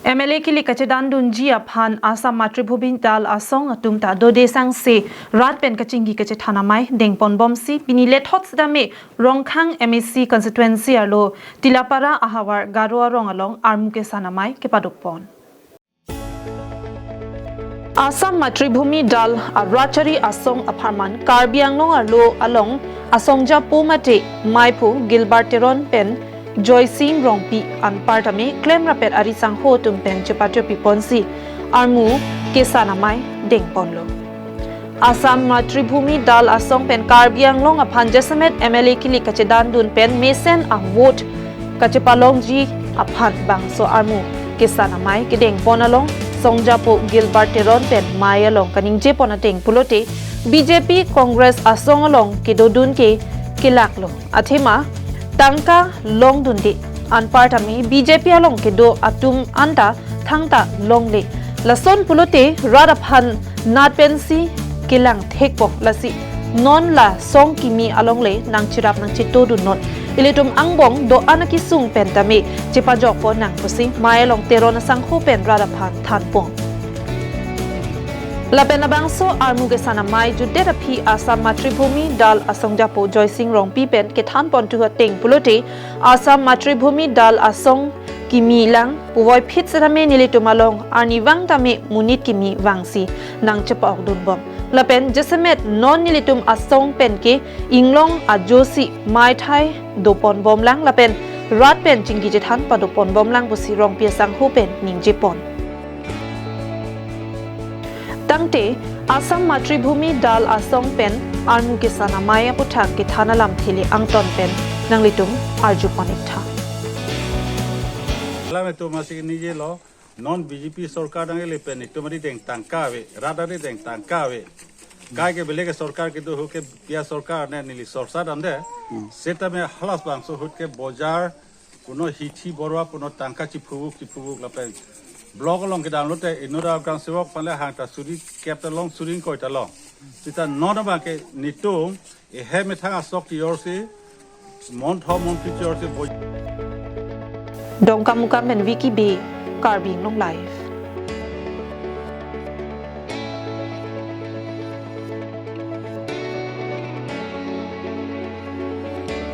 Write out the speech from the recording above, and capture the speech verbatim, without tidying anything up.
M L A kilik kachedandunji aphan Assam Matribhumi Dal Asong atum ta dode sangse rat pen kachingki kachethan amei dengponbomsi pini lethot sitame Rongkhang M A C constituency arlo Tilapara ahavar Garo arong along armu kesan amei kepadopon. Assam Matribhumi Dal Arachari Asong apharman Karbi Anglong arlo along asongjapo mate maiphu Gilbert Teron pen Joysing Rongpi anpartame klemrapet ari sangho atum pen chepatiopiponsi armu kesan amei dengponlo. Assam Matribhumi Dal Asong pen Karbi Anglong aphan jasemet M L A kilik kachedandun pen mesen a vote kachepalongji aphan bangso armu kesan amei kedengpon along songjapo Gilbert Teron pen mei along kaningjepon ateng pulote B J P Congress asong along kedodun ke kelaklo. Athema tangka longdunde anpartame B J P along kedo atum anta thangta longle. Lason pulote rat aphan nat pensi kelang thekpo, lasi non la song kimi alongle nangcherap nangchetodunnon. Ilitum angbong do-an akesung pen tame chepajokpon nang pusi mei along Teron asangho pen rat aphan thanpon. Lapen labangso armu kesan amei jutdet aphi Assam Matribhumi Dal Asongjapo Joysing Rongpi pen kethanpon thu ateng pulote Assam Matribhumi Dal Asong kimi lang puvoiphit sitame nelitum along arnivang tame monit kimi vangsi nangchepa-okdunbom. Lapen jasemet non nelitum asong penke inglong ajosi meithai doponbomlang lapen rat pen chingki chethan padoponbomlang pusi Rongpi asangho pen ningjepon. Tangte Assam Matribhumi Dal Asong pen armu kesan amei aputhak kethan alamthe le angton pen nanglitum arjupon-iktha. Lam itu masih ini je lo, non B J P sorkar dang ele pen itu mari deng tangka ave, rat dang deng tangka ave. Kai ke bele ke sorkar ke tu hu ke pia sorkar ne neli sorsa dan de. Sitame halas bangso ahut ke bojar, puno hithi borwa, puno tangka chiphuvuk, chiphuvuk lapen. Block along kedam lote, inut agang sewok panle hang ta suri kep ta long, suri ingkoi ta long. Sita non abang ke nitum, ehe methang asok tiyor si, mon tho mon pi tiyor si boj- Dongkamukam pen Vicky Bey, Karbi Anglong Live.